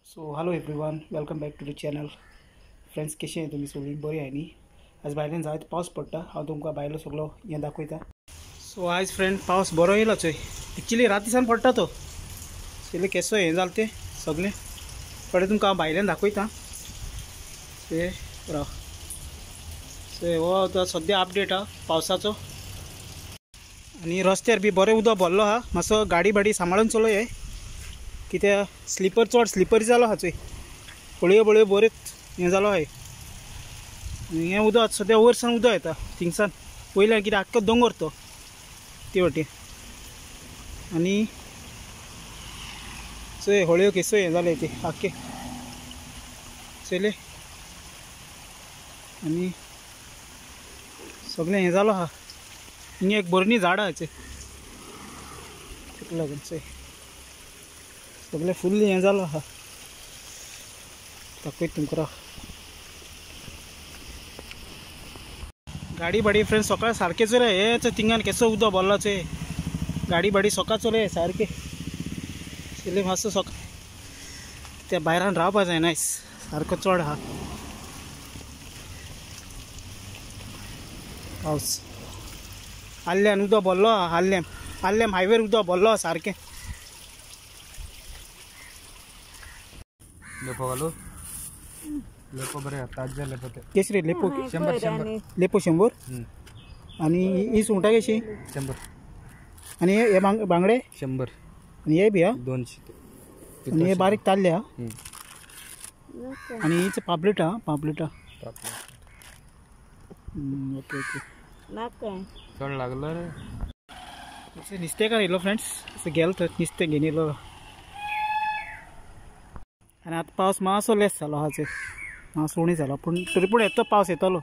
So hello everyone, welcome back to the channel. Friends, कशें तुमी सगळीं बरी आहाय न्ही? आज भायल्यान जायत पावस पडटा, हांव तुमकां भायलो सगळो हें दाखयता. सो आयज फ्रेंड पावस बरो येयलो चोय. एक्चुली रात दिसान पडटा तो, सगळें केसो हें जालें तें सगळें थोडें तुमकां हांव भायल्यान दाखयता. ते राव, सो हो आतां सद्या अपडेट आहा पावसाचो. आनी रस्त्यार बी बरें उदक भरलो आहा, मातसो गाडी बाडी सांबाळून चलय कित्याक स्लिपर चड स्लिपरी जालो आहा चोय, बळयो बळयो बरेंच हें जालो आहा. हें उदक सद्या वयरसान उदक येता थिंगसान वयल्यान, कित्याक आख्खो दोंगर तो ते वटेन. आनी चोय होळयो केसो हें जालें ते आख्खे चोयलें. आनी सगळें हें जालो आहा. हिंगा एक बरणी झाडां आहा तेका लागून चोय सगळें फुल्ल हें जालो आहा. दाखयता तुमकां गाडी बाडी फ्रेंड सकाळ सारकें चलय. हें थिंगान केसो उदक भरला चोय, गाडी बाडी सकाळ चलय सारकें चलय मातसो सकाळ त्या भायरान रावपा जायना, सारको चड आहा पावस. आल्ल्यान उदक भरलो आहा, आल्ल्यान आल्ल्यान हायवेर उदक भरलो आहा सारकें. लेपो घालू, लेपो बरे ताजे लेपो ते केसरी लेपो 100 100 लेपो 100. आणि ही सुंगटां कशी 100. आणि हे बांगडे 100. आणि हे बी हा 200. आणि हे बारीक ताल्ले हा. आणि हिच पापलेट हा, पापलेट हा. ओके ओके, चड लागलो रे. नुस्तेकार येयलो फ्रेंड्स, असं गेलो थंय नुस्तें घेवन येयलो. आनी आतां पावस मातसो लेस जालो आहा चोय, मातसो उणी जालो, पूण तरी पूण येतो पावस येतलो.